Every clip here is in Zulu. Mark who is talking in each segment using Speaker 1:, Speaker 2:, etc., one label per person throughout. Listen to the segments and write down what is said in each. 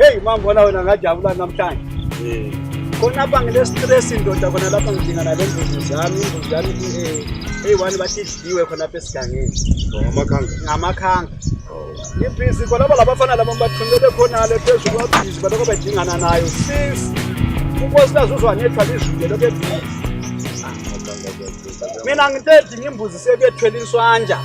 Speaker 1: Hey mangibona wena ngajabula namhlanje. Khonapha ngile stress ndoda, khona lapha ngidinga nale mbuzi zami, imbuzi yami eyi-one bathi idliwe khonapha esigangeni.
Speaker 2: Ngamakhanka.
Speaker 1: Ngamakhanka. Ngibhizi khona labafana laba bathumele khonale phezulu, babhizi balokho bedingana nayo since unkosikazi uzwanethwa lizulu lokhu ebhizi. Mina ngithe dinga imbuzi sebethwele inswanja.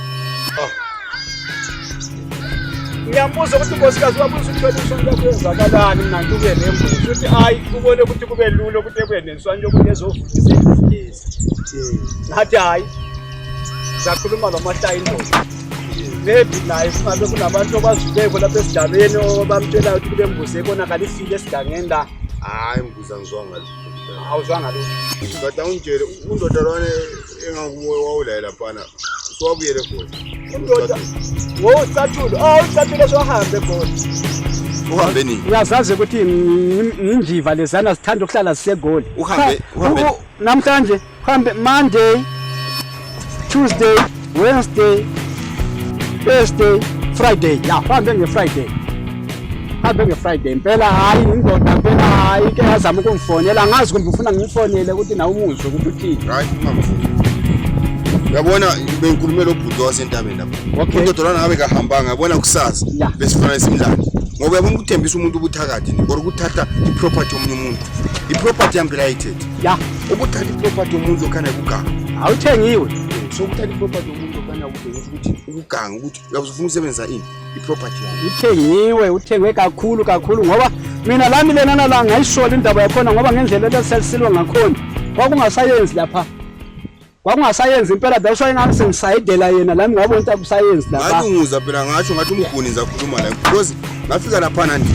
Speaker 1: Ngiyambuza ukuthi unkosikazi wabuza uthwele inswanja kwenzakalani, mina ngibuye nembuzi ukuthi hayi ubone ukuthi kube lula ukuthi ebuye nenswanja yokuthi ezovutisa imbuzi. Ngathi hayi zakhuluma lo mahlaya indoda. Maybe naye kungabe kunabantu abazuleko lapha esigabeni obamtshelayo ukuthi kule mbuzi ekonakala ifile esigangeni la.
Speaker 2: Hayi, mbuzi angizwanga lutho.
Speaker 1: Awuzwanga lutho.
Speaker 2: But awungitshele, undoda lwana engakuwe wawulaye laphana sowabuyele khona?
Speaker 1: Undoda wowucathulo, oh, ucathulo sohambe egoli.
Speaker 2: Uhambe nini?
Speaker 1: Uyazazi ukuthi nginjiva lezana zithanda ukuhlala zisegoli.
Speaker 2: Uhambe-
Speaker 1: Namhlanje uhambe Monday, Tuesday, Wednesday, Thursday, Friday. Ya, uhambe nge-Friday, hambe nge-Friday impela. Hhayi indoda mpela, hhayi ke yazama ukungifonela, angazi kumbe ufuna ngimfonele ukuthi nawe umuzwe ukuthi uthini.
Speaker 2: Hayi, ungamfuni. Uyabona, bengikhulumela ubhuti wasentabeni lapha. Undoda lwana ngabe kahambanga, yabona, kusasa besifana simlande, ngoba uyabona ukuthembisa umuntu ubuthakathi ni or ukuthatha i-property yomunye umuntu, i-property yami phela ayithethe. Ukuthatha i-property yomuntu okhanya kuganga.
Speaker 1: Awuthengiwe.
Speaker 2: So ukuthatha i-property yomuntu okhanya kutshengisa ukuthi ukuganga, ukuthi uyabuzofuna ukusebenzisa ini, i-property yami.
Speaker 1: Uthengiwe, uthengwe kakhulu kakhulu, ngoba mina lami lenana la ngayisola indaba yakhona, ngoba ngendlela eleselisilwa ngakhona kwakungasayenzi lapha, kwakungasayenzi impela. That's why ngami sengisayidela yena lami, ngabona ukuthi akusayenzi lapha.
Speaker 2: Ngalunguza phela, ngasho ngathi umguni ngizakhuluma la, because ngafika laphana nje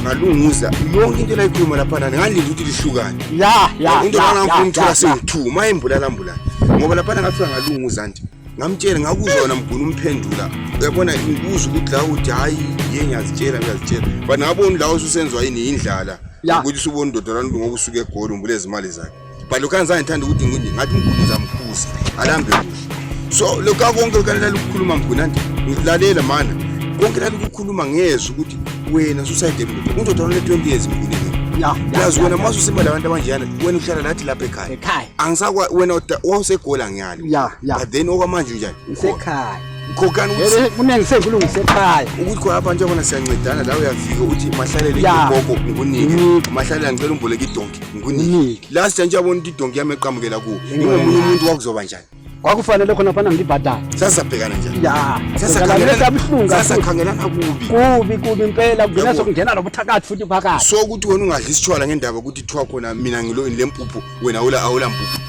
Speaker 2: ngalunguza yonke into elayikhuluma laphana, ngalinda ukuthi lihlukane. Into lana ngifuna umthola sengu-two ma imbulala mbulala, ngoba laphana ngafika ngalunguza nje, ngamtshela, ngakuzwa wona mguni umphendula. Uyabona, ngikuzwa ukuthi la uthi hhayi ye ngiyazitshela, ngiyazitshela, but ngabona la ususenzwa yini indlala ukuthi usubona indoda lana ngoba usuke egoli umbule izimali zakhe. But lokhu angizange ngithanda ukuthi ngathi umguni ngizamkhuza alambe kuhle. So lokhu konke lokhu lali ukukhuluma mguni, anti ngilalela mana konke lali ukukhuluma, ngezwe ukuthi wena susayide mndoda, undoda lona 20 years mguni. Yazi wena masusimba labantu abanjeyana, wena uhlala lathi lapha ekhaya.
Speaker 1: Ekhaya.
Speaker 2: Angisakwa wena wawuseGoli ngiyali.
Speaker 1: Ya.
Speaker 2: But then okwamanje unjani?
Speaker 1: Ngisekhaya.
Speaker 2: Khokani ukuthi
Speaker 1: Vele kuningi sengikulungise ekhaya.
Speaker 2: Ukuthi khona apha njengoba siyancedana la, uyafika uthi mahlalele
Speaker 1: Ya.
Speaker 2: ikoko ngikunike.
Speaker 1: Nginike.
Speaker 2: Mahlalele, ngicela umboleke idonki, ngikunike.
Speaker 1: Nginike.
Speaker 2: Last nje yabona ukuthi idonki yami eqhamukela kuwo
Speaker 1: Ingwena.
Speaker 2: ingomunye umuntu, kwakuzoba njani?
Speaker 1: Kwakufanele khona phana ngibhadale.
Speaker 2: Sasabhekana njani?
Speaker 1: Kabuhlungu kakhulu.
Speaker 2: Sasakhangelana kubi.
Speaker 1: Kubi kubi impela, kungena
Speaker 2: Yabo.
Speaker 1: sokungena nobuthakathi futhi phakathi.
Speaker 2: So ukuthi wena ungadli isitshwala ngendaba ukuthi kuthiwa khona mina ngilo le mpuphu, wena awula mpuphu,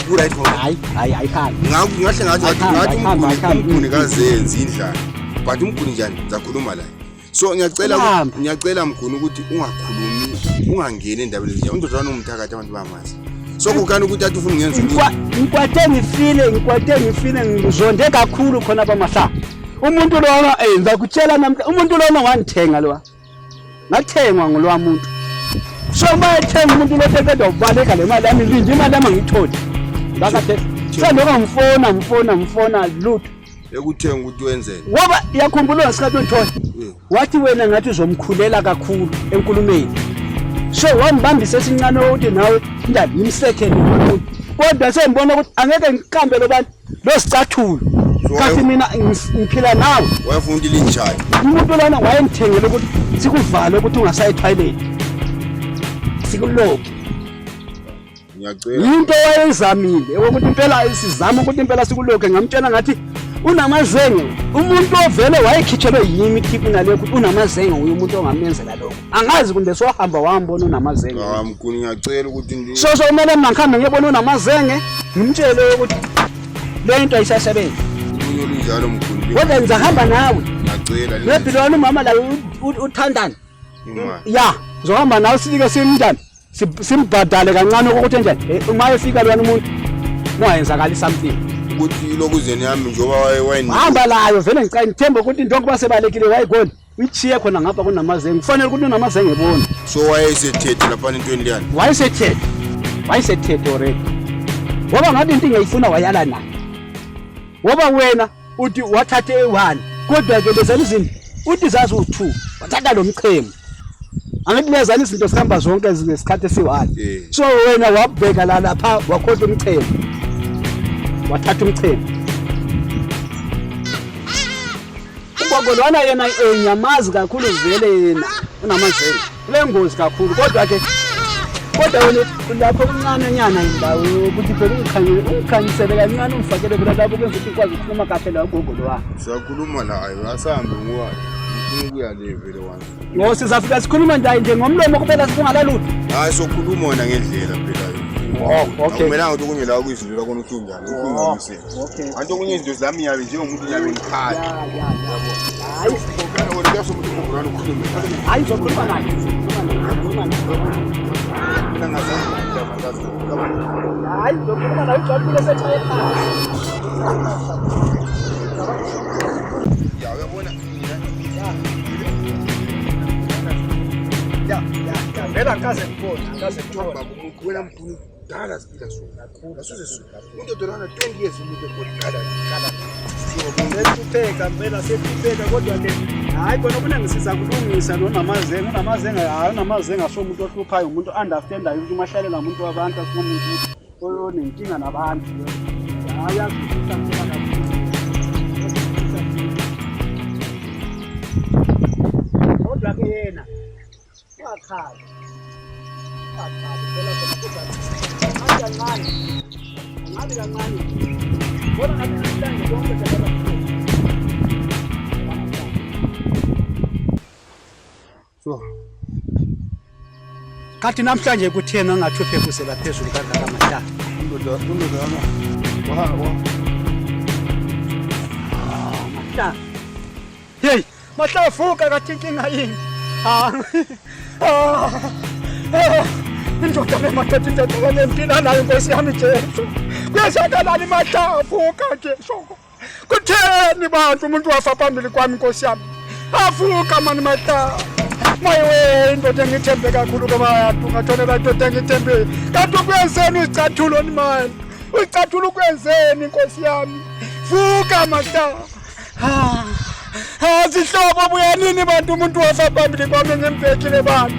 Speaker 2: ku-right khona?
Speaker 1: Hayi hayi, ayihambi.
Speaker 2: Ngahle ngathi
Speaker 1: Ayihambi,
Speaker 2: ngathi
Speaker 1: ayihambi,
Speaker 2: umguni
Speaker 1: ayihambi.
Speaker 2: umguni kazenzi indlala, but umguni njani ngizakhuluma laye. So ngiyacela
Speaker 1: Uhamba.
Speaker 2: Ngiyacela mguni ukuthi ungakhulumi, ungangeni endabeni ezinjalo. Undoda wami umthakathi, abantu bayamazi. So kukani ukuthi athi ufuna ungenza ukuthi
Speaker 1: Ngikwate ngifile, ngikwate ngifile, ngizonde kakhulu khona bamahla. Umuntu lona, ngizakutshela namhla, umuntu lona wangithenga lo. Ngathengwa ngulowa muntu. So uma ethenga umuntu lo eqeda ubaleka le mali yami, linde imali yami angiyitholi. Ngakathe selokhu ngifona ngifona ngifona lutho.
Speaker 2: Ekuthenga ukuthi wenzele.
Speaker 1: Ngoba iyakhumbula ngesikhathi ongithola. Wathi wena ngathi uzomkhulela kakhulu enkulumeni. So wangibambisa esincane ukuthi nawe njani ngimsekele umuntu. Kodwa sengibona ukuthi angeke ngiqambe lo bantu losicathulo. Kathi mina ngiphila nawe.
Speaker 2: Wayefuna ukuthi linjani?
Speaker 1: Umuntu lona wayengithengele ukuthi sikuvale ukuthi ungasayi toilet. Sikuloke.
Speaker 2: Ngiyacela.
Speaker 1: Into wayeyizamile ukuthi impela sizama ukuthi impela sikuloke, ngamtshela ngathi unamazenge umuntu ovele wayekhitshelwe yimi ikhiphi nalokhu, unamazenge uye umuntu ongamenzela lokho, angazi kumbe sohamba wambona unamazenge.
Speaker 2: Ah mguni, ngiyacela ukuthi
Speaker 1: So so kumele mina ngihambe ngiyobona unamazenge, ngimtshele ukuthi le nto ayisasebenzi.
Speaker 2: Olunye olunjalo mguni.
Speaker 1: Kodwa ngizahamba nawe.
Speaker 2: Ngiyacela.
Speaker 1: Maybe lona umama la uthandani.
Speaker 2: Imali.
Speaker 1: Ya, ngizohamba nawe sifike simnjani simbhadale kancane ukuthi njani. Uma efika lwana umuntu kungayenzakali something.
Speaker 2: Ukuthi ilokuzeni yami njengoba wayenika.
Speaker 1: Hamba layo vele, ngicela ngithembe ukuthi njengoba sebalekile wayigona uyichiye khona ngapha kunamazenge, kufanele ukuthi unamazenge ebona.
Speaker 2: So wayesethethe laphana entweni leyani.
Speaker 1: Wayesethethe, wayesethethe already, ngoba ngathi into ingayifuna wayala naye, ngoba wena uthi wathatha eyi-one, kodwa-ke lezana izinto uthi zaziwu-two, wathatha lo mchemo. Angithi lezana izinto zihamba zonke ngesikhathi esiyi-one. So wena wabheka la lapha wakhohlwa umchemo. Wathatha umchemo. Ubogolwana yena enyamazi kakhulu vele yena unamazenge. Kulengozi kakhulu kodwa ke kodwa wena lapho kuncane nyana indawo ukuthi phela ungikhanyele ungikhanyisele kancane ungifakele phela lapho kwenza ukuthi ukwazi ukukhuluma kahle la ugogo lo wakho.
Speaker 2: Siyakhuluma layo asahambe ngoba ngifuna ukuya le vele wami.
Speaker 1: Ngo sizafika sikhuluma nje nje ngomlomo kuphela singalalutho.
Speaker 2: Hayi sokhuluma wena ngendlela phela.
Speaker 1: Oh, okay.
Speaker 2: Akumelanga ukuthi okunye la kuyizinto lakho ukuthi unjani, ukhulumise.
Speaker 1: Okay.
Speaker 2: Anti okunye izinto zami ngiyabe njengomuntu ngiyabe ngikhala.
Speaker 1: Ya ya ya. Hayi,
Speaker 2: Wena kuyasho ukuthi ugogolwana ukhulume.
Speaker 1: hayi uzokhuluma naye. Uzokhuluma naye.
Speaker 2: Mina ngazange ngazi.
Speaker 1: Hayi, uzokhuluma naye ujabule setshaye phansi.
Speaker 2: Ya uyabona mina
Speaker 1: Ya, ya, ya. Vele angikaze ngibone, angikaze ngibone.
Speaker 2: baba wena mkhulu dala siphila so. Asuze so. Umuntu odolana 20 years umuntu odala.
Speaker 1: Sehlupheka mpela sehlupheka kodwa ke hayi khona okuningi siza kulungisa lo namazenga unamazenga hayi unamazenga so umuntu ohluphayo umuntu understandayo ukuthi umahlalela umuntu wabantu akumuntu onenkinga nabantu hayi uyazwisisa mpela kakhulu. Uyazwisisa mpela. Kodwa ke yena ungakhala ungakhala phela khona kodwa kancane kancane kancane bona ngathi namhlanje konke siyaba.
Speaker 2: So
Speaker 1: Kathi namhlanje kutheni angathi uphefuzela phezulu kangaka mahlala?
Speaker 2: Indoda indoda yami. Wa wa.
Speaker 1: Mahlala. Hey, mahlala vuka kathi inkinga yini? Ah. Ah. Ah. Indoda le madoda indoda kanempila nayo Nkosi yami Jesu. Kwenzakalani mahlala vuka Jesu. Kutheni bantu umuntu wafa phambili kwami Nkosi yami. Avuka mani mahlala. Mayiwe indoda engithembe kakhulu kabantu ngatholela indoda engithembe. Kanti ukwenzeni izicathulo ni mani? Uzicathulo ukwenzeni Nkosi yami? Vuka mahlala. Ah. Ah, zihlobo buyanini bantu umuntu wafa phambili kwami ngimbhekile bantu.